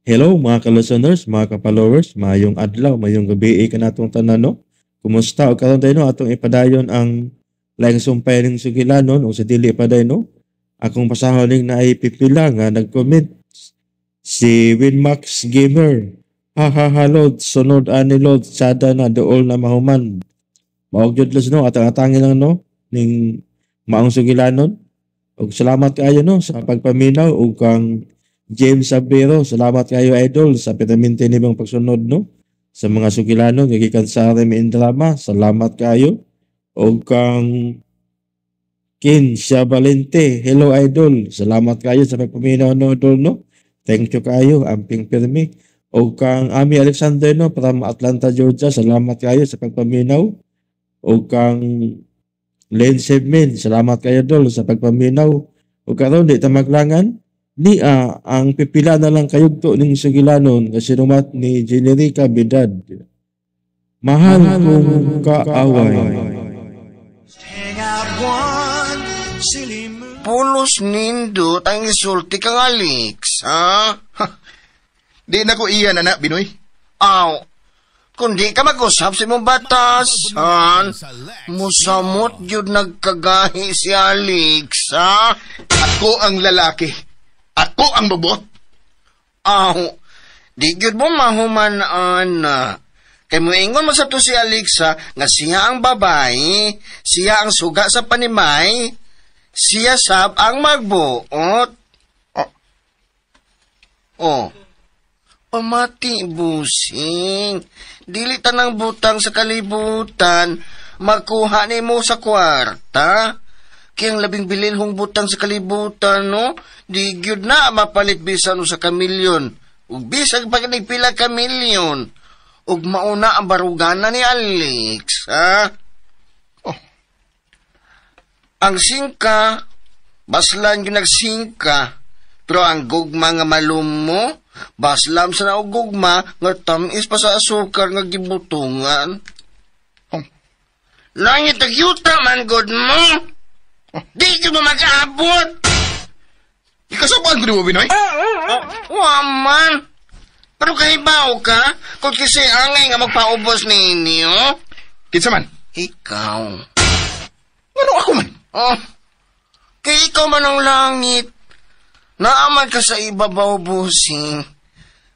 Hello mga ka-listeners, mga ka-followers, maayong adlaw, maayong gabi kanatong tanan, no? Kumusta? Og karon tayo, no, atong ipadayon ang laing sumpay ning sugilanon o sa dili pa day, no? Akong pasahon ning naay pipila nga nag-comment si Winmax Gamer. Ha ha ha Lord, sunod ani Lord, sada na dool na mahuman. Maog jud los, no, atang atangi lang, no, ning maong sugilanon. Og salamat kaayo, no, sa pagpaminaw ug kang James Abrero, salamat kayo idol sa perminti nimong pagsunod, no, sa mga sugilanon nga gikan sa RM in Drama, salamat kayo. Og kang Ken Siya Valente, hello idol, salamat kayo sa pagpaminaw, no, idol, no. Thank you kayo, amping pirmi. Og kang Ami Alexander, no, from Atlanta, Georgia, salamat kayo sa pagpaminaw. Og kang Len Sebmin, salamat kayo dol sa pagpaminaw. Og karon di ta maglangan, niya ang pipila na lang kayugto ning sugilanon nga sinumat ni Generica Bidad. Mahal kong kaaway. Pulos nindot ang isulti kang Alex, ha? Di na ko iyan, anak, Binoy. Aw, kundi ka mag-usap sa imong batas, han? Musamot yun nagkagahi si Alex, ha? Ako ang lalaki. Ako ang bobot. Aw, di gyud mo mahuman, ana. Kay muingon mo sa to si Alexa nga siya ang babae, siya ang suga sa panimay, siya sab ang magbuot. Oh. Oh. Pamati, busing. Dili tanang butang sa kalibutan, makuha nimo sa kwarta. Kaya ang labing bililhong butang sa kalibutan, no? Di gyud na mapalit bisan usa ka milyon. Ug bisag pa pila ka milyon. Ug mauna ang barugana ni Alex, ha? Oh. Ang singka, baslan yung nagsingka. Pero ang gugma nga malumo, baslam sa naog gugma nga tamis pa sa asukar nga gibutungan. Oh. Langit agyuta man god mo. Oh. Di ka mo mag-abot. Ikasabaan ko ni mo, Binoy? Oh, waman. Pero kahibaw ka, kung kasi angay nga magpaubos ninyo. Kinsa man? Ikaw. Ano ako man? Oh, kay ikaw man ang langit. Naaman ka sa ibabaw, busing.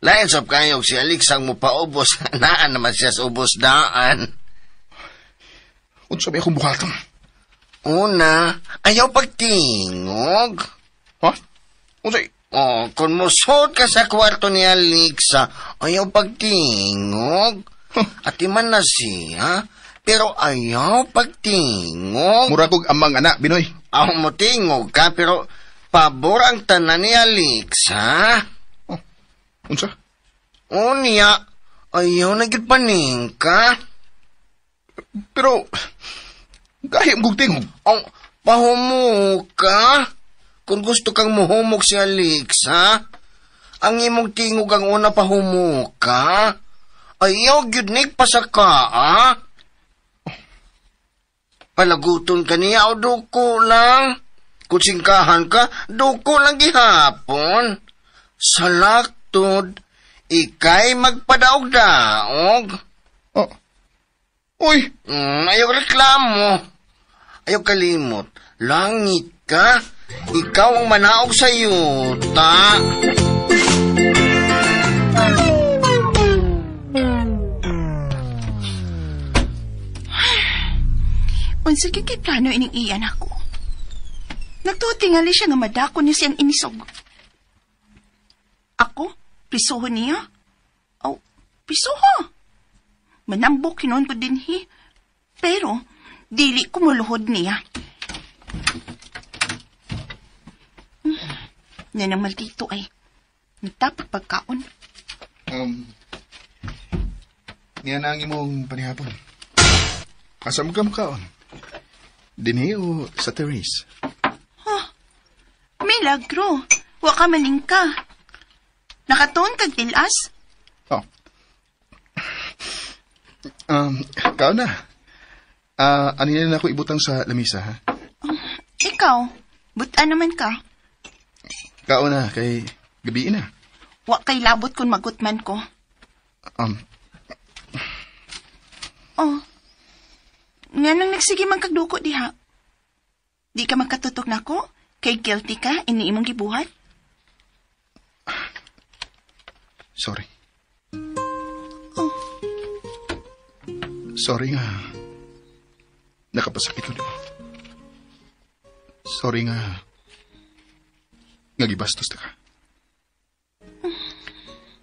Lain sab kayo si Alex ang mupaubos. Naan naman siya sa ubos daan. Unsa may akong buhaton? Una, ayaw pagtingog. Ha? Unsa? Oh, kung musod ka sa kwarto ni Alexa, ayaw pagtingog. Huh. Ati man na siya, pero ayaw pagtingog. Mura kog amang anak, Binoy. Aw, motingog ka, pero pabor ang tanan ni Alexa. Oh, unsa? Unya, ayaw na gyud paningka. Pero, gahim kog tingog. Oh, pahumuka. Kung gusto kang muhumok si Alexa, ang imong tingog ang una pahumuka. Ayaw gyud ni pasaka, ah. Palaguton ka niya o duko lang. Kung singkahan ka, duko lang gihapon. Sa laktod, ikay magpadaog-daog. Oh. Uy! Ayaw reklamo. Ayaw kalimot. Langit ka. Ikaw ang manaog sa yuta. Unsa gyud kay plano ining iyan ako? Nagtutingali siya nga madako niya siyang inisog. Ako? Prisuho niya? Oh, prisuho. Manambok hinon ko dinhi. Pero, dili ko muluhod niya. Yan ang maldito ay. Nagtapak pagkaon. Niya na ang imong panihapon. Asa mo ka mukaon? Dinhi o sa terrace? Huh, milagro. Wa ka malingka. Nakatuon kag tilas? Oh. Kaon na. Ano na ako ibutang sa lamisa, ha? Ikaw, buta naman ka. Kaon na, kay gabi na. Wa kay labot kung magutman ko. Oh. Nga nang nagsige man kagduko diha. Di ka magkatutok nako? Kay guilty ka, ini imong gibuhat? Sorry. Oh. Sorry nga. Nakapasakit ko nimo. Sorry nga. Nga gibastos ta ka.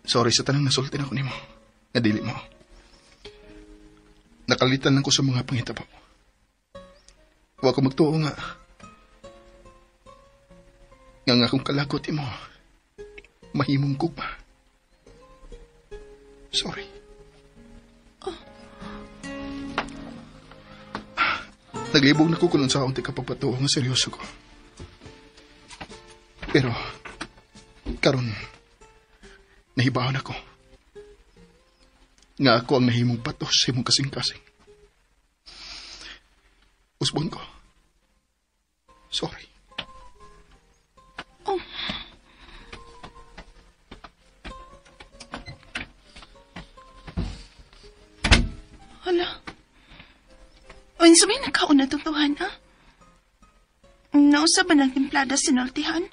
Sorry sa tanang nasulti na ko nimo. Nga dili mo. Nakalitan lang ko sa mga pangitabo. Wa ko magtuo nga. Nga nga akong kalagot imo. Mahimong gugma. Sorry. Oh. Naglibog na ko kung unsa akong tika pagpatuo nga seryoso ko. Pero, karon, nahibaon ako. Nga ako ang nahimong patos sa imong kasing-kasing. Usbon ko. Sorry. Oh. Hala. Unsa may nagkaon na tutuhan, ha? Nausa ba ng timplada sinultihan?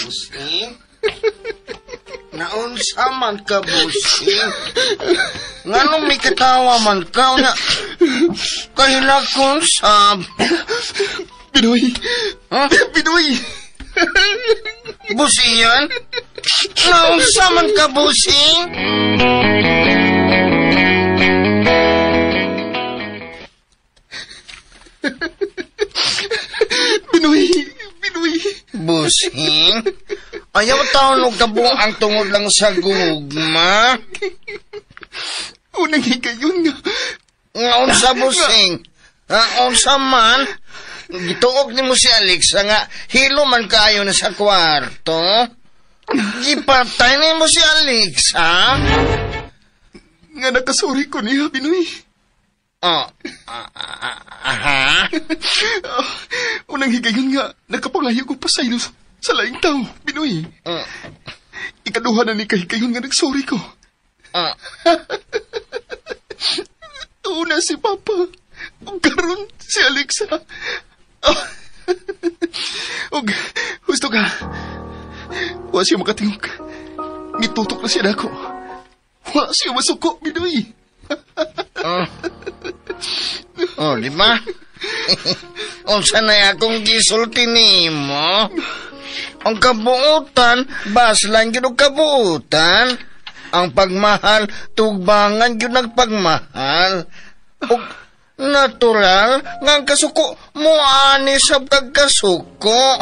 Busing? Naunsa man ka, Busing? Nganong may katawa man ka na kahilakon sab? Binoy! Huh? Binoy! Busiyan? Naunsa man ka, Busing? Binoy! Binoy! Busing? Ayaw taon og kabuang tungod lang sa gugma. Unang higayon nga. Nga unsa, Busing? Nga unsa man? Gituok nimo si Alexa nga hilo man kaayo na sa kwarto. Gipatay nimo si Alexa. Nga nakasuri ko niya, Binoy. Oh, aha. Unang higayon nga, nakapangayo ko pasaylo sa laing tao, Binoy. Ikaduha na ni kahigayon nga nagsuri ko. Una si Papa, ug karon si Alexa. Ug husto ka. Wa siya makatingog. Nitutok na siya nako. Wa siya masuko, Binoy. Oh, di ba? Unsa na akong gisulti nimo? Ang kabuutan, baslan gyud og kabuutan. Ang pagmahal, tugbangan gyud nagpagmahal. Og natural nga ang kasuko moani sab kag kasuko.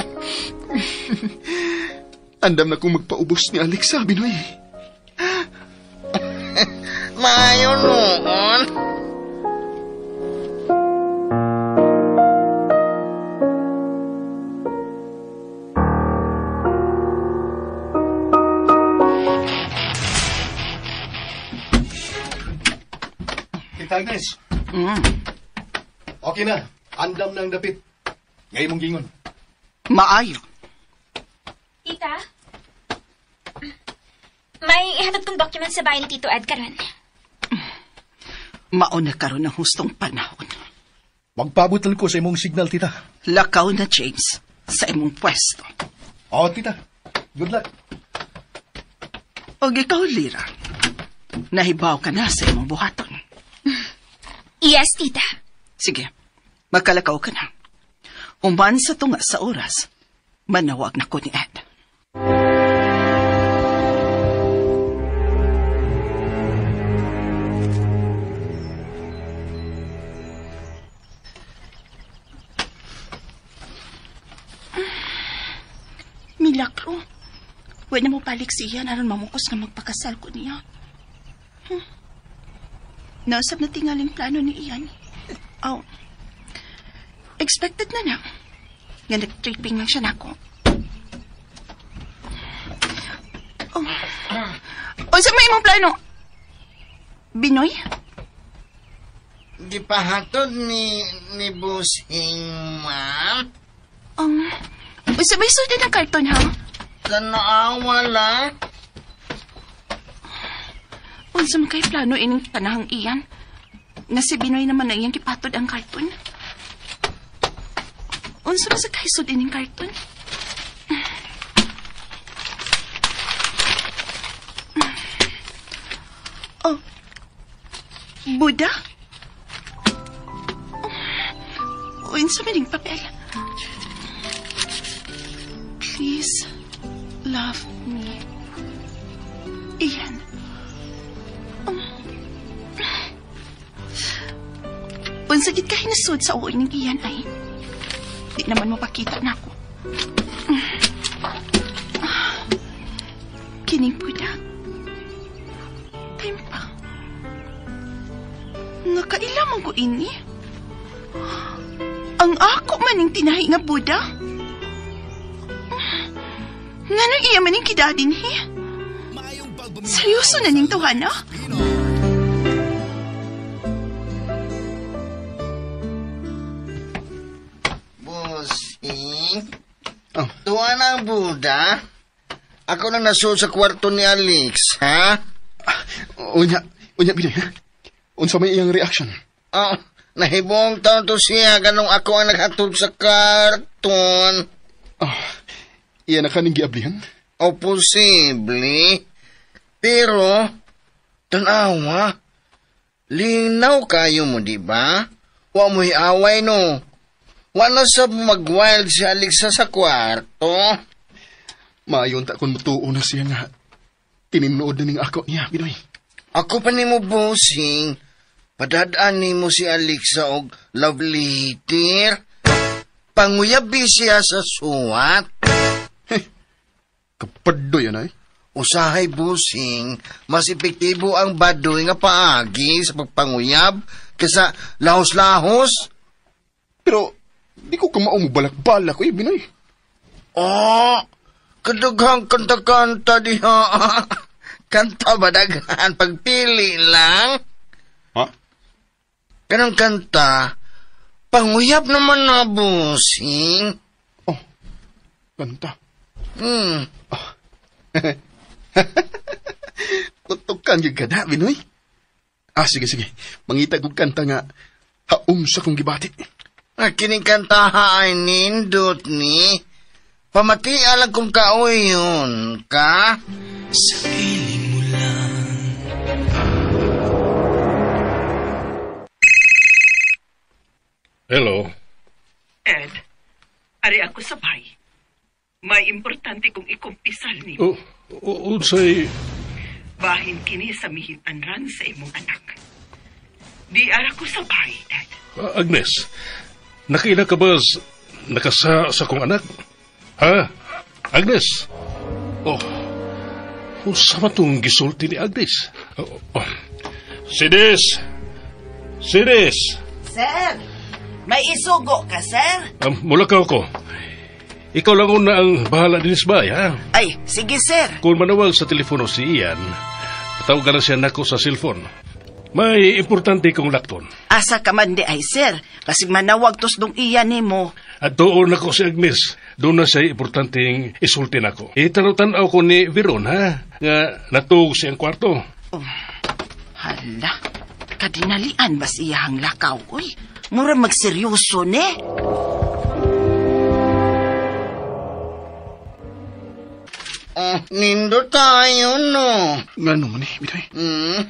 Andam na kong magpaubos ni Alexa, Binoy. Maayo noon. Tita Agnes. Okay na. Andam na ang dapit. Ngayon mong gingon. Maayo. Tita? May ihatod kong document sa bahay ni Tito Ed karon. Mauna karon ang hustong panahon. Magpabot lang ko sa imong signal, Tita. Lakaw na, James, sa imong pwesto. Oo, Tita. Good luck. Og ikaw, Lira, nahibaw ka na sa imong buhaton. Yes, Tita. Sige, magkalakaw ka na. Uman sa tunga sa oras, manawag na ko ni Ed. Milagro. Wala mo balik siya, aron mamukos na magpakasal ko niya. Nausap na tingaling plano ni Ian. Oh, expected na na. Nga nag-tripping lang siya nako. Oh. Unsa may imong plano? Binoy? Gipahatod ni Busing, ma'am. Unsa may sulod ng karton, ha? Tanaawa lang. Unsa man kay plano ining tanahang iyan? Nga si Binoy naman ang iyang gipatod ang karton. Unsa man sa kaisod ining karton? Oh. Buddha? Unsa man ning papel? Please love me. Iyan. Unsa gid ka hinasud sa uoy ning iyan ay. Di naman mapakita na ako. Kining Buddha. Time pa. Nakaila man ko ini. Ang ako maning tinahi nga Buddha. Nganong iya maning kidadin hi? Seryoso na ning tawhana? Busing? Oh. Tuwa na ang Buddha? Ako nang nasuod sa kwarto ni Alex, ha? Unya, Binoy, ha? Unsa may iyang reaction? Oh, nahibong taon to siya ganong ako ang naghatod sa karton. Oh, iya na kaning giablihan? O posible. Pero, tanawa, linaw kayo mo, di ba? Wa mo'y away, no? Wa na sa mag-wild si Alexa sa kwarto. Maayon ta kung mutuo na siya nga. Tininood na ning ako niya, Binoy. Ako pa nimo, Busing. Padadaan nimo si Alexa og love letter. Panguyabi siya sa suwat. Hey, kapadoy yan ay. Usahay, Busing, mas epektibo ang badoy nga paagi sa pagpanguyab kaysa lahos-lahos. Pero, di ko kamao mo balak-balak, eh, Binoy. Oh, kadaghang kanta-kanta diha. Kanta ba daghan? Pagpili lang. Ha? Kanang kanta, panguyab naman na, Busing. Oh, kanta. Oh. Tutukan yung kada, Binoy. Ah, sige. Mangita kong kanta nga, haum sa kong gibati. Kining kanta ay nindot ni. Pamati alang kung kaoy yun, ka? Sa piling mo lang. Hello? Ed, ari ako sa bay. May importante kong ikumpisal nimo. Oh, unsay... Bahin kini sa mihitanran sa imong anak. Di ara ko sa bay, Ed. Agnes, nakaila ka ba nakasa sa kong anak? Ha? Agnes? Oh, unsa man tong gisulti ni Agnes? Oh, oh. Sidis! Sidis! Sir, may isugo ka, sir? Mula ka ako. Ikaw lang una ang bahala din sa bay, ha? Ay, sige, sir. Kung manawag sa telepono si Ian, patawagan na siya nako sa cellphone. May importante kong lakton. Asa ka man di ay, sir. Kasi manawag tos dong Ian nimo. At doon ako si Agnes. Doon na siya importanteng isulti nako. Itanaw-tanaw ko ni Veron, ha? Nga natuog siyang kwarto. Oh, hala. Kadinalian bas iyahang lakaw, uy. Mura magseryoso, ne? Oh, nindo tayo, no? Ngano man eh, Binoy?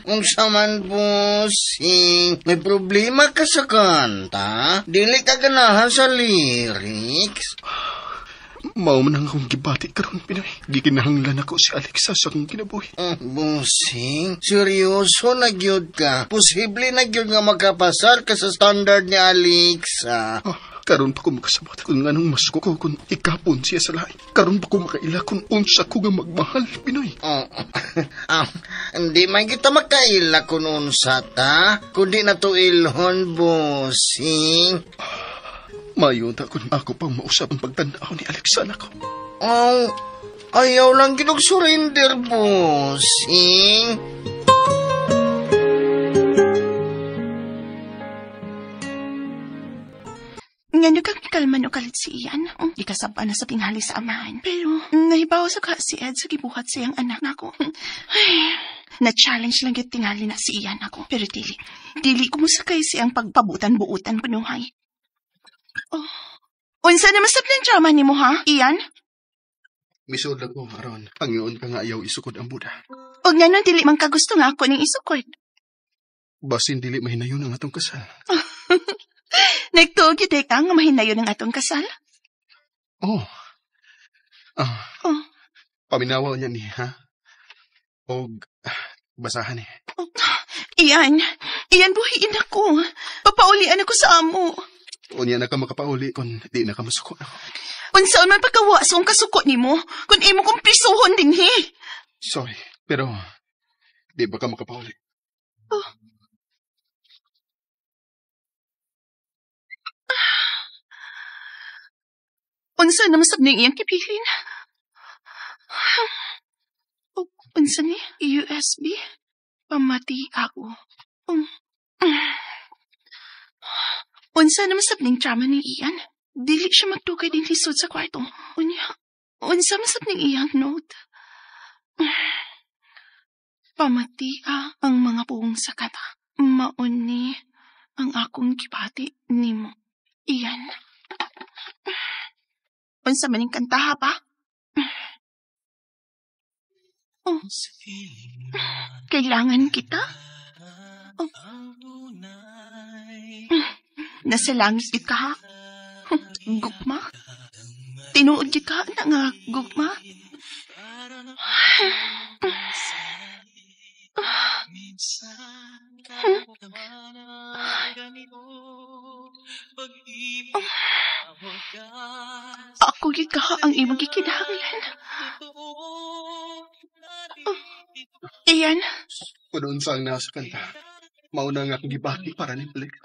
Unsa man, Busing? May problema ka sa kanta? Dili ka ganahan sa lyrics? Mao man ang akong gibati karon, Binoy. Gikinahanglan ako si Alexa sa akong kinabuhi. Busing, seryoso na gyud ka. Posible na gyud nga makapasar ka sa standard ni Alexa. Oh, karon pa ko makasabot kung anong masuko ko kung ikapon siya sa lain. Karon pa ko makaila kung unsa ko nga magmahal, Binoy. Oh, hindi man kita makaila kung unsa ta, kundi na to ilhon, Busing. Mayo ta kung ako pang mausap ang pagtanaw ni Alexa nako. Oh, Ayaw lang ginog surrender, bossing. Nga nagkakalman o kalit si Ian. Ikasaba na sa tinghali sa amahan. Pero nahibaw sa ka si Ed sa gibuhat siyang anak nako. Ay, na-challenge lang yung tinghali na si Ian ako. Pero dili kumusakay siyang pagpabutan-buutan kunuhay. Oh, unsa na masab ng drama nimo ha, Ian? Misod lang ko, aron. Pangyoon ka nga ayaw isukod ang Buddha. O nga nun, dili man kagusto nga ako ning isukod. Basin dili mahinayon ang atong kasal. Nagtuog yun ka nga mahinayon ang atong kasal? Oh. Oh. Paminawa niya ni, ha? Og basahan eh. Oh. Ian, buhiin ako. Papaulian ako sa amo. Unya na ka makapauli kung di na ka masuko ako. Unsaon man pagkawa sa kong kasuko nimo, kung imo kong prisuhon din he. Sorry, pero di ba ka makapauli? Oh. Unsa na masab ning iyang kibilin? Oh, unsa ni? USB? Pamati ako. Unsa na masab ning drama ni Ian? Dili siya magdugay din lisod sa kwarto. Unya, unsa masab ning iyang note? Pamati ang mga buong sa kata. Mauni ang akong gibati nimo. Ian. Unsa man ning kantaha pa? Oh. Kailangan kita? Oh. Nasa langit ka, ha? Gugma? Tinuod ka na nga, gugma? Ako gyud ka ang imong gikinahanglan. Oh, Ian. Kuno unsa ang nasa kanta. Mauna nga akong gibati para ni balik.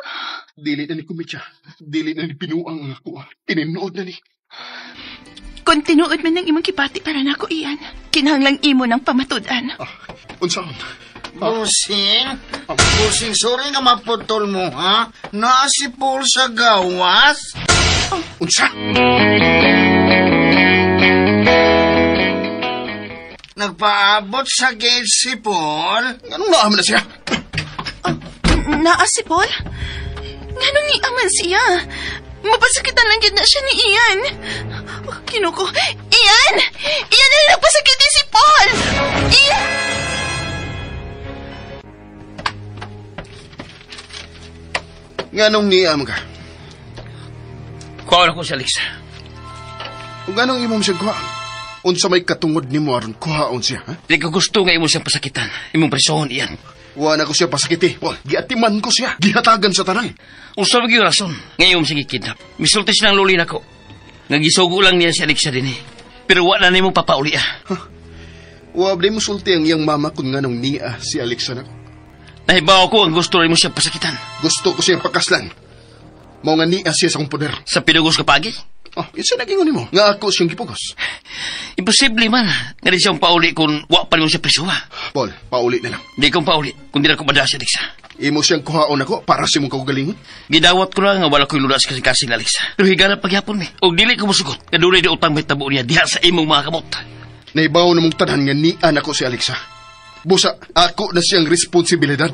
Dili na ni kumidya. Dili na ni pinuang ang ako. Tinuod na ni. Kung tinuod man ang imong gibati para nako, Ian, kinahanglang imo ng pamatud-an. Unsaon? Busing? Busing, sorry nga maputol mo, ha? Naa si Paul sa gawas? Unsa? Nagpaabot sa gate si Paul? Anong naaman na siya? Naa si Paul? Nganong niaman siya? Mapasakitan lang yun na siya ni Ian. Oh, kinuko. Ian! Ian na nagpasakitin si Paul! Ian! Nganong niam ka? Kuha na ko si Alexa. Kung anong imong siyang kuha? Unsa may katungod nimo aron kuhaon siya, ha? Di ko gusto nga imo siyang pasakitan. Imong prisohon iyan. Wa na ko siya pasakiti. Paul, giatiman ko siya. Gihatagan sa tanan. Unsa man gyud rason nga imong siyang gikidnap? Misulti siya ng luli nako. Nga gisugo lang niya si Alexa dinhi. Pero wa na nimo papauli ah. Huh? Wa ba mo sulti ang iyang mama kung nganong niya si Alexa nako? Nahibaw ko ang gusto rin mo siyang pasakitan. Gusto ko siyang pakaslan. Mao nga niya siya sa akong poder. Sa pinugos ka pagi? Oh, isa nagingon nimo. Nga ako siyang gipugos. Imposible man. Nga di siyang pauli kung wa pa nimo siya prisuha. Paul, pauli na lang. Di kong pauli, kundi na ko madala si Alexa. Imo siyang kuhaon ako para sa imong kaugalingon. Gidawat ko lang nga wala ko'y lula sa kasing-kasing na Alexa. Pero higala pagyapon mi. Og dili ko musugot. Nga dunay di utang may tabo niya diha sa imong mga kamot. Naibaw na mong tanan nga nian ako si Alexa. Busa, ako na siyang responsibilidad.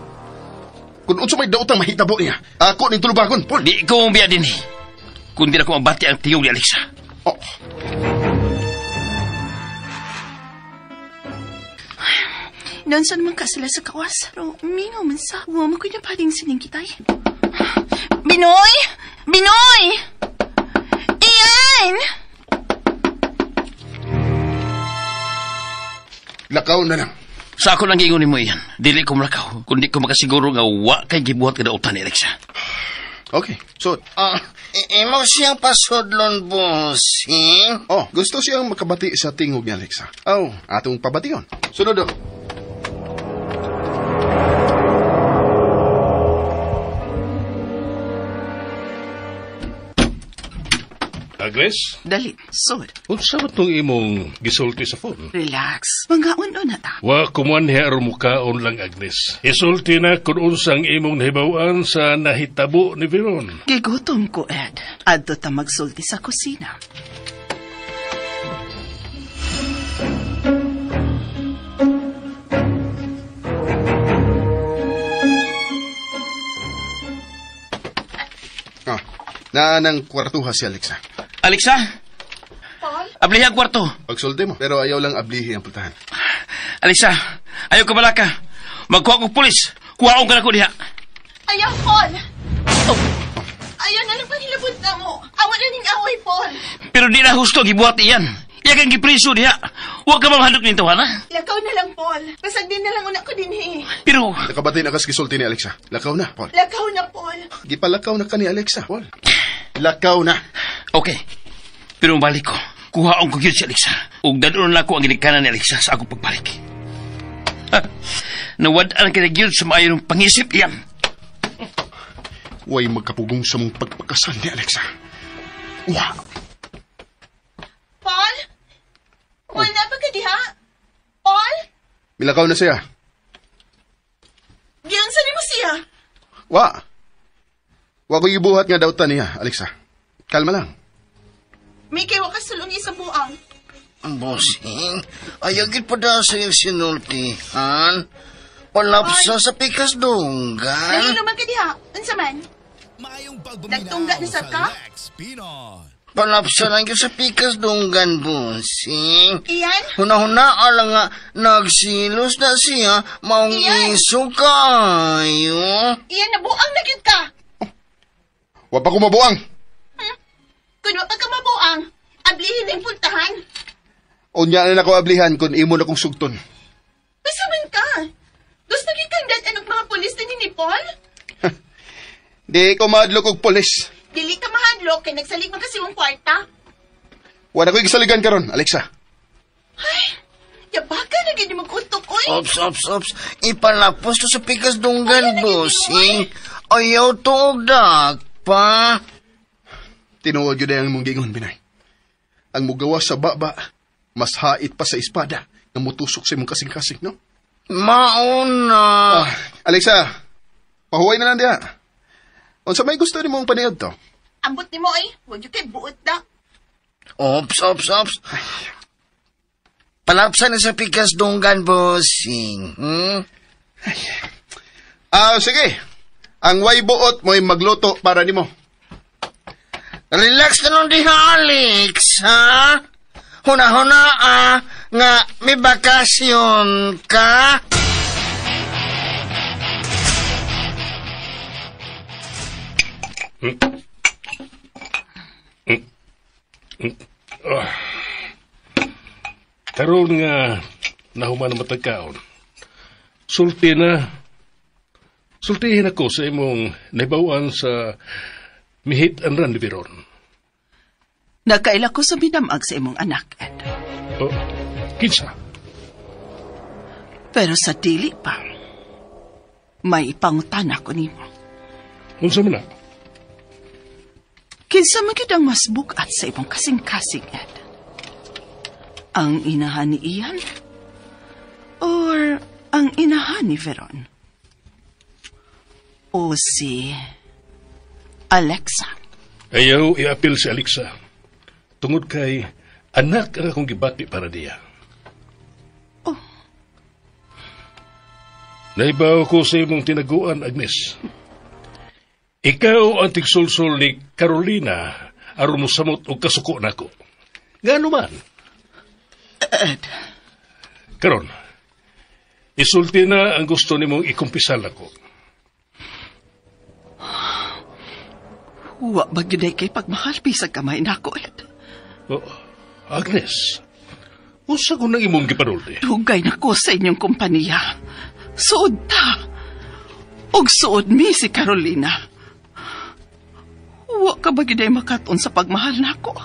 Kung unsa may daotang mahitabo niya, ako ning tulubagon, Paul. Di ko mabiya din eh. Kundi na ko mabati ang tiyong ni Alexa. Oh. Noon man ka sila sa kawas. Pero mingaw man sa. Huwag mo ko na pating sining kitay. Binoy! Binoy! Ian! Lakaw na lang. Sa ako lang giingon nimo iyan. Dili ko malakaw. Kundi ko makasiguro nga wa kay gibuhat ka dautan ni Alexa. Okay, so... Imo siyang pasudlon, bossing. Oh, gusto siyang makabati sa tingog ni Alexa. Oh, atong pabation. Sunod ako. Agnes? Dali, sud. Unsa man tong imong gisulti sa phone? Relax. Mangaon na ta. Wa kumuanhi aron mukaon lang, Agnes. Isulti na kung unsang imong nahibaw-an sa nahitabo ni Veron. Gigutom ko, Ed. Adto ta magsulti sa kusina. Ah, naa ng kwartuha si Alexa. Alexa? Paul? Ablihi ang kwarto. Pagsulti mo, pero ayaw lang ablihi ang pultahan. Alexa, ayaw ka balaka. Magkuha kong pulis. Kuhaon ka na ko diha. Ayaw, Paul! Oh. Ayaw na lang panghilabot na mo. Awa na ning away, Paul. Pero di na husto gibuhat iyan. Iya kang gipriso diha. Huwag ka mamahadlok nito, ha? Lakaw na lang, Paul. Basag din na lang una ko din, eh. Pero... Nakabatay na kas gisulti ni Alexa. Lakaw na, Paul. Lakaw na, Paul. Gipalakaw na ka ni Alexa, Paul. Lakaw na. Okay. Pero balik ko. Kuhaon ko gyud si Alexa. Ug dadon na ko ang ginikanan ni Alexa sa akong pagbalik. Ha? Nawad-an ka na gyud sa maayong pangisip iyan. Huwag magkapugong sa mong pagpakasal ni Alexa. Wa! Paul? Paul, oh. Napa ka diha? Paul? Milakaw na siya. Giunsa nimo siya? Wa. Wa ko ibuhat nga dautan niya, Alexa. Kalma lang. Mikay, wa ka sulong sa buang. Bossing, ayaw gid pa daw sa iyong sinultihan. Palapsa sa pikas dunggan. Nahilo man ka diha. Unsa man? Nagtungga na sa ka? Palapsa lang yun sa pikas dunggan, bossing. Iyan? Huna-huna, ala nga, nagsilos na siya, maong iso kayo. Iyan, nabuang na gyud ka. Oh. Wa pa ko mabuang. Kung wa pa ka mabuang, ablihin na yung pultahan. Unya na nako ablihan kung imo na kong sugton. Basta man ka. Gusto gyud kang dad-an og mga pulis din ni Paul? Di ko mahadlok og pulis. Dili ka mahadlok kay nagsalig man kasi mong kwarta. Wala ko'y gisaligan karon, Alexa. Ay, yabaka na gyud imong utok oy. Ops, ops, ops. Ipalapos to sa pikas dunggan, bossing. Ayaw to og dakpa. Tinuod yun ang imong gingon, Binay. Ang mugawa sa baba, mas hait pa sa espada nga mutusok sa imong kasing-kasing, no? Mauna. Alexa, pahuway na lang diha. Unsa may gusto nimo paniud to? Ambot nimo ay, wag gyud kay buot da. Ops, ops, ops. Palapsa na sa pikas dunggan, bossing. Sige. Ang way buot mo'y magluto para nimo. Relax na lang diha, Alex, ha? Huna-huna, nga may bakasyon ka. Karon nga nahuman ang matagkaon. Sulti na. Sultihin ako sa imong nahibaw-an sa mihit and run ni Veron. Nagkaila ko sa binamag sa imong anak, Ed. Oh, kinsa? Pero sa dili pa, may ipangutan ako nimo. Unsa man na? Kinsa man gyud ang mas bugat sa imong kasing-kasing, Ed? Ang inahan ni Ian? Or ang inahan ni Veron? O si Alexa? Ayaw iapil si Alexa. Tungod kay anak ang akong gibati para diya. Oh. Naibaw ko sa imong tinaguan, Agnes. Ikaw ang tigsulsul ni Carolina aron mosamot og kasuko nako. Ngano man? Ed. Karon, isulti na ang gusto nimong ikumpisal ako. Wa ba gyud kay pagmahal bisag kamay nako, Ed? Oh, Agnes, unsa ko nang imong gipanulti? Dugay na ko sa inyong kompanya. Suod ta. Og suod mi si Carolina. Wa ka ba gyud ay makaton sa pagmahal nako?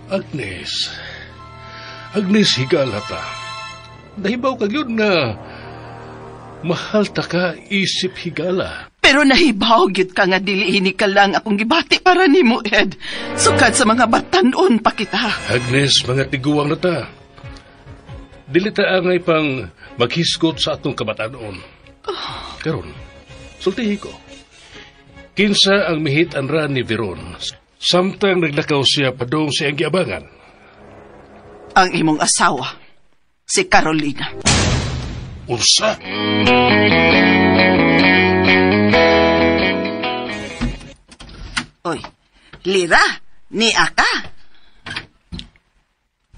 Agnes, Agnes, higala ta. Nahibaw ka gyud na mahal ta ka isip higala. Pero nahibaw gyud ka nga dili ini ka lang akong gibati para nimo, Ed. Sukad sa mga batanon pa kita. Agnes, mga tiguang na ta. Dili ta angay pang maghisgot sa atong kabatanon. Karon, sultihi ko. Kinsa ang mihit ang ran ni Veron samtang naglakaw siya padung sa iyang giabangan? Ang imong asawa, si Carolina. Unsa? Oy, Lira, ni aka.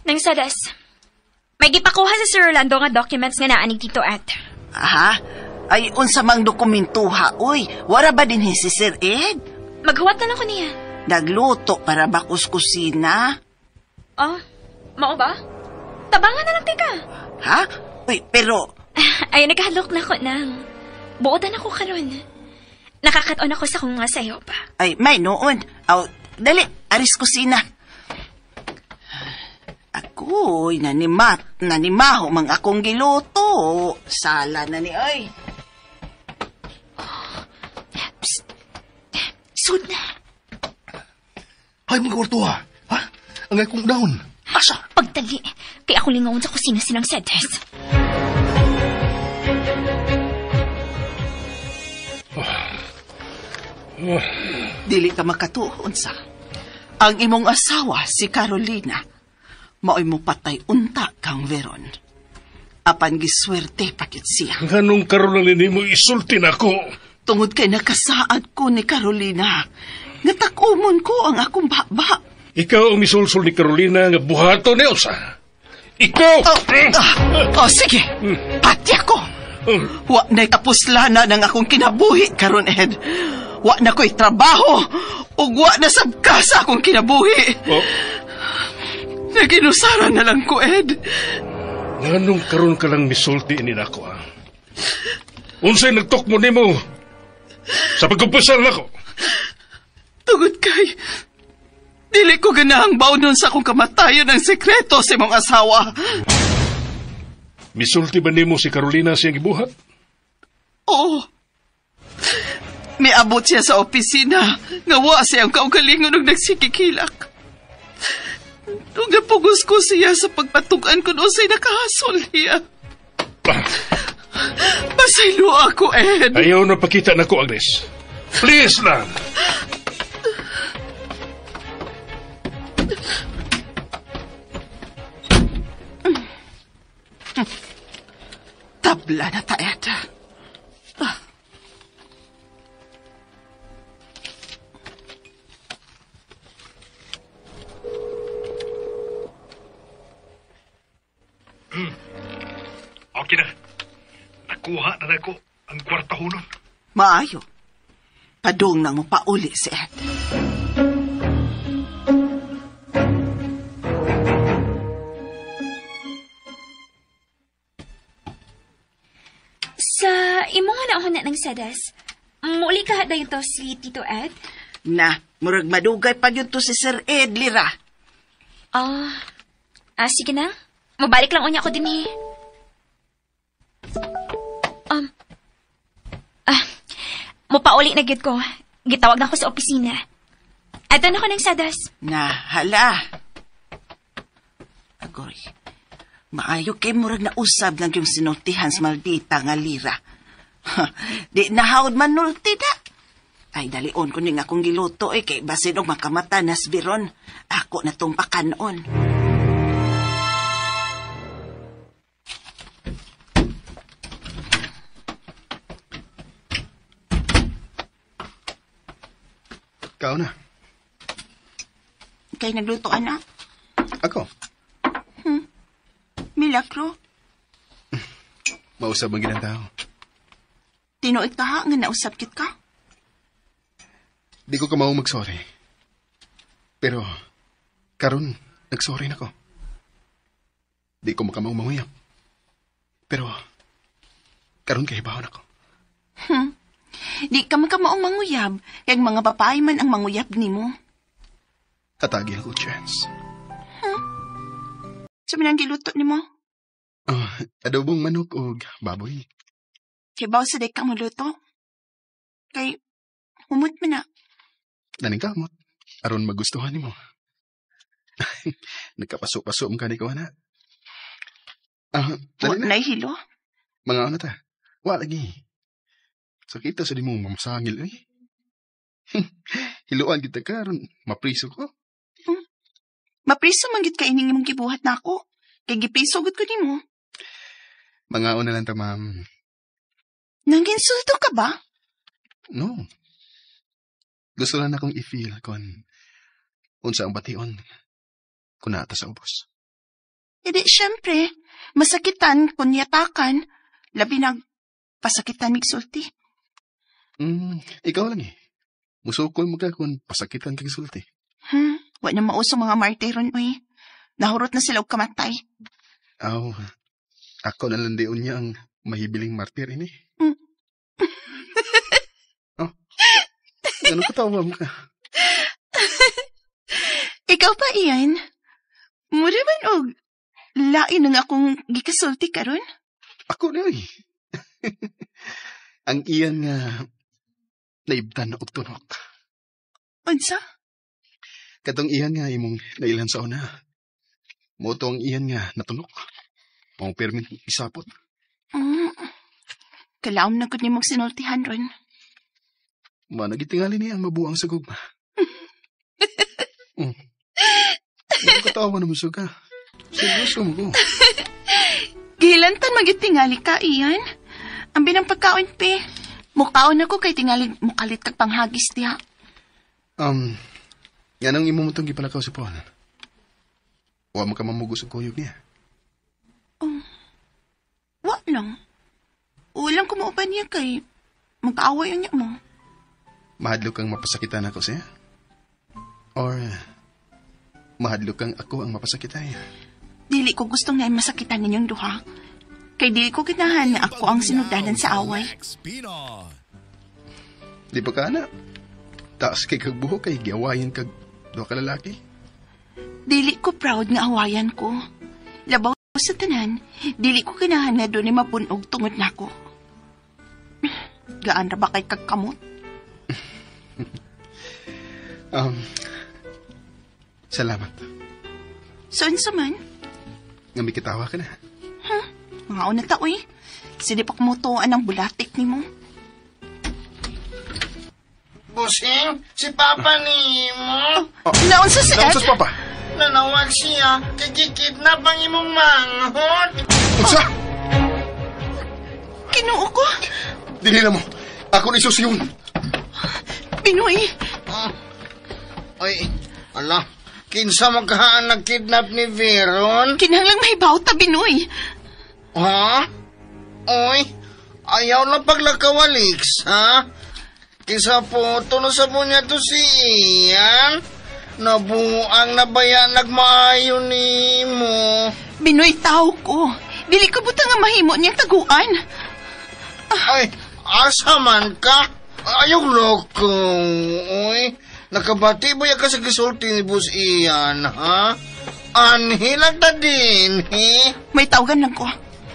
Nang sadas, may gipakuha sa Sir Rolando nga documents nga naa ni Tito Ed. Aha, ay unsa mang dokumentuha, oy. Wara ba din si Sir Ed? Maghuwat na lang ko niya. Nagluto para ba kuskusina? Oh, mao ba? Tabangan na lang, tika. Ha? Uy, pero... Ay, naghalok na ko nang. Buotan ako karon. Nakakaton ako sa kong nga sayo pa. Ay, may noon. Aw, dali, aris kusina. Ako'y nanimaho mang akong giluto. Sala na ni ay. Oh, psst. Sud na. Ay, mga kwartuha. Ha? Ang akong down. Asa? Pagdali. Kaya ako lingaon sa kusina silang sedes. Dili ka makatuon sa. Ang imong asawa, si Carolina, mao'y mo patay unta kang Veron. Apan giswerte pakit siya. Nganong karon lang nimo isulti nako? Tungod kay nakasaad ko ni Carolina, nga takumon ko ang akong baba. Ikaw ang misulsul ni Carolina nga buhaton ni usa. Ikaw! Oh, sige. Pati ako. Wa na'y kapuslana ng akong kinabuhi karon, Ed. Wa na ko'y trabaho ug wa na sabka sa akong kinabuhi. Oh. Naginusara na lang ko, Ed. Nganong karon ka lang misulti ini nako, ha? Unsay nagtukmo nimo sa pagkumpisal nako? Tungod kay dili ko ganahang baunon sa akong kamatayon ang sekreto sa imong asawa. Misulti ba nimo si Carolina siyang gibuhat? Oo. Miabot siya sa opisina. Nga wa siyang kaugalingon og nagsikikilak. Nung napugos ko siya sa pagpatugan kung unsay nakahasol niya. Pasaylo ako, Ed. Ayaw na pakita nako, Agnes. Please lang. Tabla na ta, Ed. Okay na. Nakuha na nako ang kwarta hunon. Maayo. Padung nang mopauli si Ed. Sa imong nauna ng sadas, muli ka dayon to si Tito Ed? Na, murag madugay pa yun to si Sir Ed, Lira. Sige na. Mabalik lang unya ko din eh. Mupauli na gyud ko. Gitawag na ko sa opisina. Ato na ko ng sadas. Na, hala. Agoy, maayo kay murag na usab ng yung sinultihan sa maldita nga lira. Di nahawd man nulti na. Ay, dalion ko ning akong giluto eh, kay basin og makamata nas Biron. Ako na tong pakanon. Ikaw na. Kay nagluto, anak? Ako. Milagro. Mausab ang ginang tao. Tinuod ka ha, nga nausap kit ka? Di ko kamao mag-sorry. Pero, karon nag-sorry na ko. Di ko makamaw manguyab. Pero, karon kahibawon ako. Di ka makamaong manguyab, kay mga babae man ang manguyab nimo. Hatagi ako chance. Sa manang giluto nimo? Adobong manok og baboy. Kibaw sa di ka muluto? Kay, humot man na. Naning kamot. Aron magustuhan nimo. Nagkapaso-paso man kani ko ana. Ah, Wa dali na. na hilo. Mga ano ta? Wa lagi. Sakita sa di mo mamasangil oy. Hiluan kita ka aron mapriso ko. Mapriso man gid ka ining imong gibuhat nako. Kay gipriso gud ko nimo. Mga na lang ta, ma'am. Nangginsulto ka ba? No. Gusto lang akong i-feel kon unsa ang bation kung naa ta sa ubos. Edi syempre, masakitan kun yatakan, labi nag pasakitan migsulti. Ikaw lang eh. Musukol mo ka kung pasakitan kag sulti. Wa na mauso mga martyron oy. Nahurot na sila og kamatay. Aw, ako na lang diun niya ang mahibiling martir ini. Oh, ano katawa mo ka? Ikaw pa, Ian. Mura man og lain ang akong gikasulti karon? Ako na oy. Ang iyan nga naibtan og tunok. Unsa? Katong iyan nga imong nailan sa una. Mao to ang iyan nga natunok. Mao pirmi isapot. Kalaom na gud nimong sinultihan ron. Mao gitingali niya ang mabuang sa gugma. Ano katawa naman suga? Seryoso mo ko. Gihilantan magyud tingali ka, Ian. Ang binang pagkaon, pe. Mukaon ako kay tingali mukalit kag panghagis diha. Nganong imo mo tong gipalakaw si Paul? Wa man ka mamugos og kuyog niya. Wa lang. Ulang kumuuban niya kay magkaaway niya mo. Mahadlok kang mapasakitan ako siya? Or mahadlok kang ako ang mapasakitan niya? Dili ko gustong na masakitan ninyong duha. Kay dili ko ganahan nga ako ang sinugdanan sa away. Di ba ka na? Taas kay kag buhok kay giawayan kag duha ka lalaki. Dili ko proud nga awayan ko. Labaw sa tanan, dili ko ganahan nga doon ni mapunog tungod nako. Gaan ra ba kay kagkamot? Salamat. So, unsa man? Nga may kitawa ka na. Huh? Mga una ta, uy. Sige pa kumutuan ang bulatik ni mo. Busing, si Papa ni mo. Oh, Naunsa si Ed? Naunsa si Papa? Nanawag siya, kikikidnap ang imong manghod. Unsa? Kinuo ko. Dili na mo. Ako ni susiyon. Pinoy. Ay, ala. Kinsa mo ka ang nagkidnap ni Veron? Kinahanglang mahibaw ta, Binoy. Ha? Oy, ayaw na paglakawaliks, ha? Kisa po, tulo sa bunya to si Ian. Nabuang na baya nagmaayo ni mo. Binoy, tao ko. Dili ko buta nga mahimo niyang taguan. Ay, asa man ka? Ayaw loko. Oy, nakabati ba ka sa gisulti ni Boss Ian, ha? Anhilag ta din, he? May tawagan lang ko.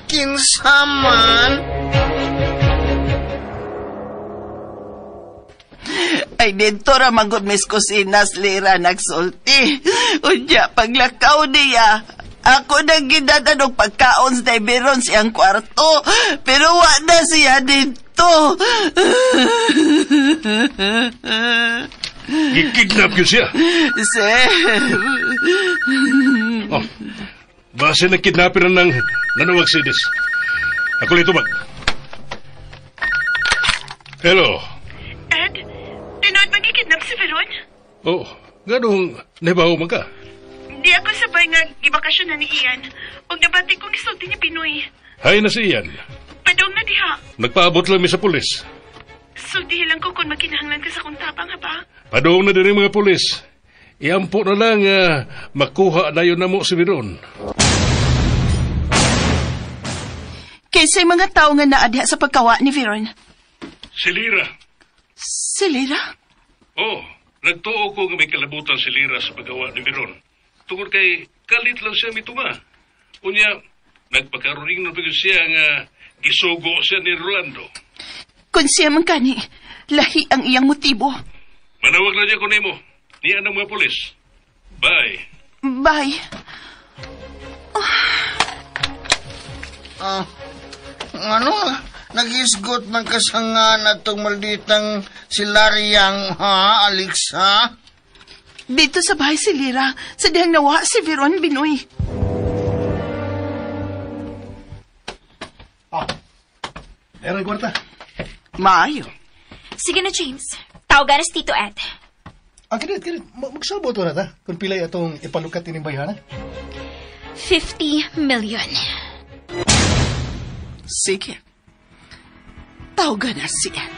Kinsa man? Ay, dito ra magod mis kusinas lira nagsulti. Unya, paglakaw niya, ako nang ginadan og pagkaon sa Tiberon siyang kwarto, pero wa na siya dito. Gikidnap yun siya. Sir. Oh, base na kidnapin na ng nanawag si Des. Ako lang tubag. Hello. Ed, tinood magkikidnap si Veron? Oh, ganong nabaho man ka? Di ako sabay nga gibakasyon na ni Ian. Og nabati kong isulti ni Pinoy. Hay na si Ian. Padong na diha. Nagpaabot lang mi sa pulis. Sultihin lang ko kung makinahanglan ka sa kong tabang, ha ba? Padong na din ang mga pulis. Iampo na lang makuha na yun na mo si Veron. Kaysa yung mga tao nga naadya sa pagkawa ni Veron. Si Lira. Si Lira? Oh, nagtuo ko nga may kalabutan si Lira sa paggawa ni Veron. Tungod kay kalit lang siya mitunga. Unya, nagpakaroning na pagod siya nga gisugo siya ni Rolando. Kung siya man kani, Lahi ang iyang motibo. Manawag na niya ko nimo. Niya ng mga pulis. Bye. Bye. Ano? Nagisgot ng kasangan atong malditang si Lariang, ha, Alexa? Dito sa bahay si Lira, sa dihang nawa si Veron Binoy. Meron kwarta. Maayo. Sige na, James. Tawagan na si Tito Ed. Kinit. Magsabot na ta kung pilay atong ipalukat ining bayhana. 50 million. Sige. Tawagan na si Ed.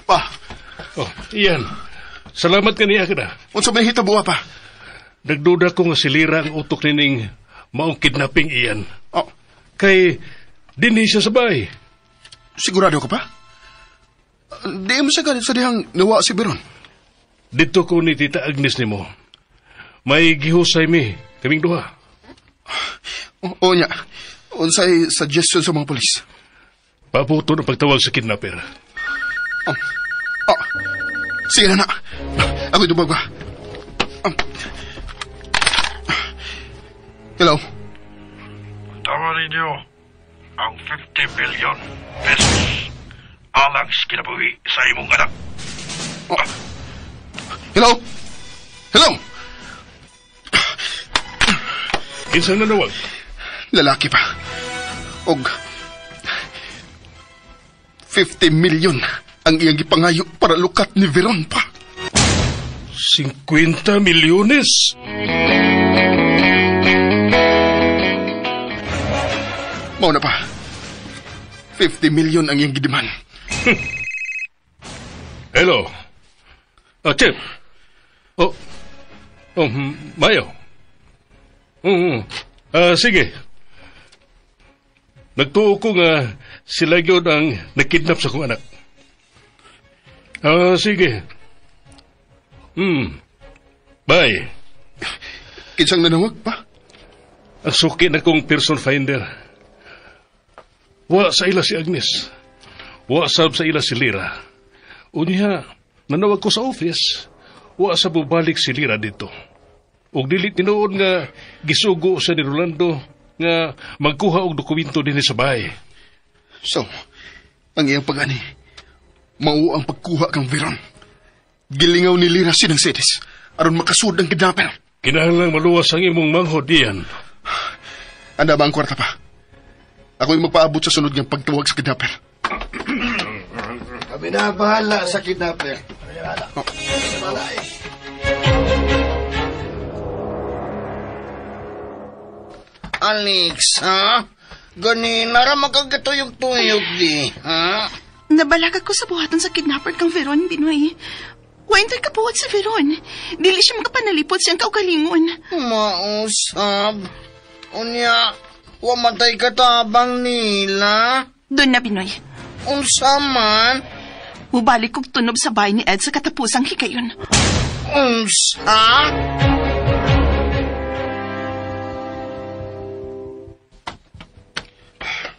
Pa. Oh, iyan. Salamat kaniya ka na. Unsa may hitabo pa? Nagduda ko nga si Lira ang utok nining maong kidnapping iyan. Oh. Kay dinhi siya sa bahay. Sigurado ka pa? Di mo siya galit sa dihang nawa si Veron. Dito ko ni Tita Agnes nimo. May gihusay mi, kaming duha. O nya, unsay suggestion sa mga polis? Paputo ng pagtawag sa kidnapper. Oh. Sige na na. Ako'y dubag ba? Hello? Tama ninyo ang 50 million pesos alang sa kinabuhi sa imong anak. Oh. Hello? Hello? Kinsang nanawag? Lalaki pa. Og 50 million ang iyang gipangayo para lukat ni Veron pa. 50 milyones? Mao na pa. 50 million ang iyang gidiman. Hello? Chip. Oh. Oh, Mayo. Sige. Nagtuo ko nga sila yun ang nakidnap sa kong anak. Sige. Bye. Kinsang nanawag pa? Ang suki na kong person finder. Wa sa ila si Agnes. Wa sab sa ila si Lira. Unya, nanawag ko sa office. Wa sa bubalik si Lira dito. Og dili tinuod nga gisugo sa ni Rolando nga magkuha og dokumento dinhi sa bahay. So, ang iyang pag-ani, mao ang pagkuha kang Veron. Gilingaw ni Lira sinang sedes aron makasud ang kidnapper. Kinahanglang maluwas ang imong manghod diyan. Anda ba ang kwarta pa? Ako'y magpaabot sa sunod niyang pagtawag sa kidnapper. Kami na bahala sa kidnapper. Oh. Alexa, ganina ra makagkatuyog-tuyog di, ha? Nabalaga ko sa buhatan sa kidnapper kang Veron, Binoy. Wainter ka buhat si Veron. Dili siya makapanalipot siyang kaugalingon. Mausab. Unya, wamatay katabang nila. Doon na, Binoy. Unsa man? Mubalik kog tunob sa bahay ni Ed sa katapusang hikayon. Unsa?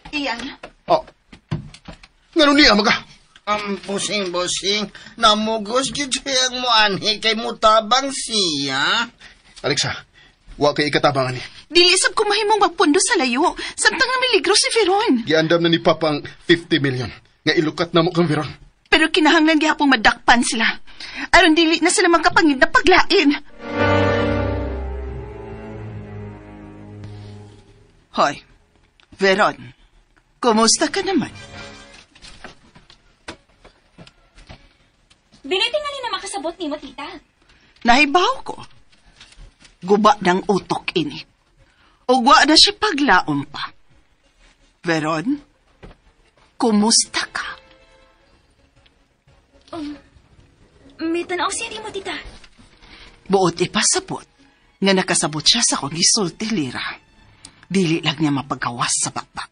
Iyan. Oh. Ngano niya maga? Ang busing-busing, namugos gyud siyang mo anhi kay mutabang siya. Alexa, wa kay ikatabangan ni. Dili sab ko mahimong magpundo sa layo. Samtang namiligro si Veron. Giandam na ni Papa ang 50 million nga ilukat na mo kang Veron. Pero kinahanglan gihapong madakpan sila. Aron dili na sila magkapangid na paglain. Hoy, Veron, kumusta ka naman? Binoy, tingali na makasabot nimo, tita. Nahibaw ko. Guba ng utok ini. Ugwa na siya paglaom pa. Veron, kumusta ka? May tanaw siya nimo, tita. Buot ipasabot nga nakasabot siya sa kong gisulti, Lira. Dili lang niya mapagawas sa baba.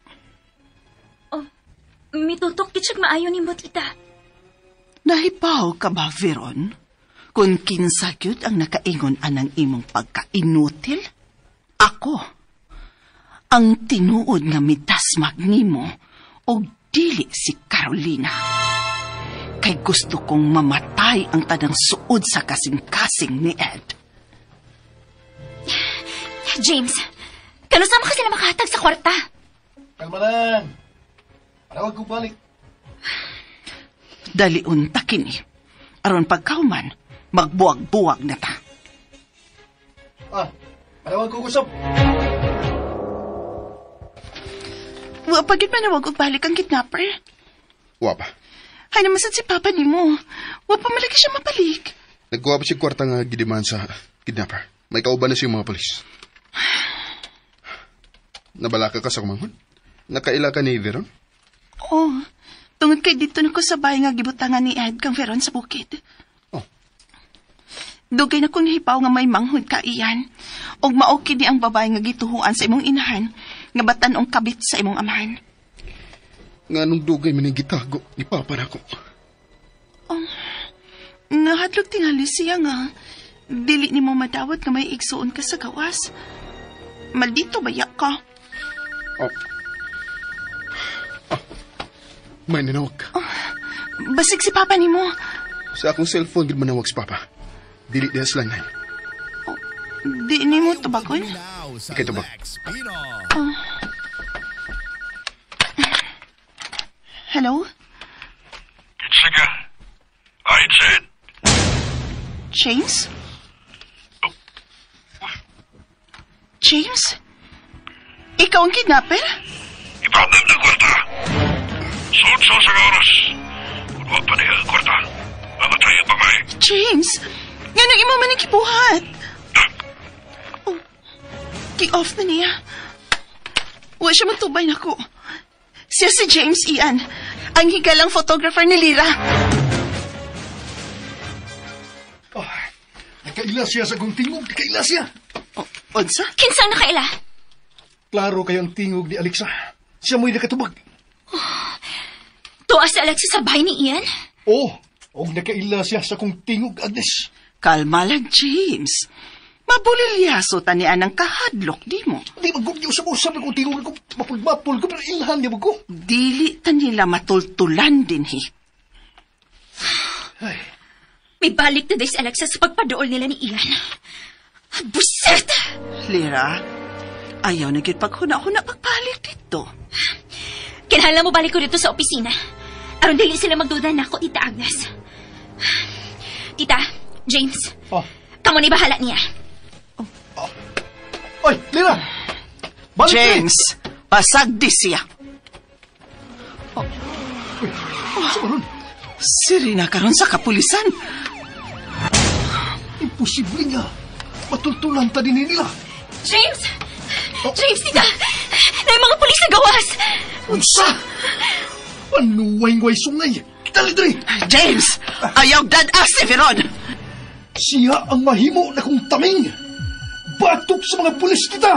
Mitutok gid siya maayo nimo, tita. Nahibaw ka ba, Veron? Kung kinsa gyud ang nakaingon anang imong pagkainutil? Ako. Ang tinuod nga mitasmag nimo og dili si Carolina. Kay gusto kong mamatay ang tanang suod sa kasing-kasing ni Ed. James, kanusa man ka sila makahatag sa kwarta? Kalma lang. Panawag ko balik. Dalion ta kini. Aron pagkauman, magbuwag-buwag na ta. Ah, panawag ko usap. Wa pa gid manawag og balik ang kidnapper. Wa pa. Hay naman sad si Papa nimo. Wa pa malagi siya mabalik. Nagkuha pa siya kwarta nga gidiman sa kidnapper. May kauban na siya mga polis. Nabalaka ka sa kumanghon? Nakaila ka ni Veron? Oh, tungod kay dito na ko sa bahay nga gibutangan ni Ed kang Veron sa bukid. Oh. Dugay na kong nahipaw nga may manghod ka iyan. Og mao kini ang babae nga gituhuan sa imong inahan, nga batan-ong kabit sa imong amahan. Nga nung dugay man gitago ni Papa nako. Nga hadlok tingali siya nga dili nimo madawat nga may igsuon ka sa gawas. Maldito baya ka. Oh. Ah, may nanawag ka. Basig si Papa nimo. Sa akong cellphone gid manawag si Papa. Dili diha sa landline. Di nimo tubagon? Ikay tubag. Hello? Kinsa ka? Ayon sa Ed. James? James? Ikaw ang kidnapper? Ipatag ng kwarta. Suot sa oras. Kung wa pa niya ang kwarta, mamatay ang babae. James! Nganong imo man ang gibuhat? Oh, gi-off na niya. Wa siya matubay nako. Siya si James Ian, ang higalang photographer ni Lira. Nakaila siya sa akong tingog. Nakaila siya. Oh, unsa? Kinsang nakaila? Klaro kayo ang tingog ni Alexa. Siya mo'y nakatubag. Tuwa si Alexis sa bahay ni Ian? Oh, og nakaila siya sa akong tingog, Agnes. Kalma lang, James. Mabulilyaso tanian ang kahadlok di mo. Di magugyo sa usap akong tingog ako. Mapagmapol ko, pero ilhan niya ko. Dili ta nila matultulan din, hi. Ay, May balik na si Alexa sa pagpadool nila ni Ian. Buset! Lira, ayaw na gyud paghuna-huna pagbalik dito. Kinahanglan mo balik ko dito sa opisina. Aron dili sila magduda nako, Tita Agnes. Tita, James, Oh. kamo ni bahala niya. Oy, Lira! Balik James, pasagdi siya. Oh. Sa Siri na karon sa kapulisan. Imposible nga. Matultulan ta din nila. James! James, tita! Na yung mga pulis na gawas! Unsa? Panuway-way sungay. Dali, dali! James, ayaw dad-as si Veron. Siya ang mahimo na kong taming. Batok sa mga pulis kita!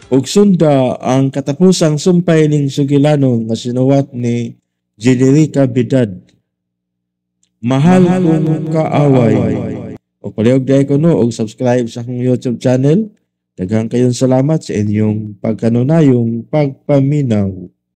Ug sunda ang katapusang sumpay ning sugilanon nga sinuwat ni Generica Bidad. Mahal kong kaaway. O palihog diay ko no og subscribe sa akong YouTube channel. Daghang kayong salamat sa inyong pagkanunayong pagpaminaw.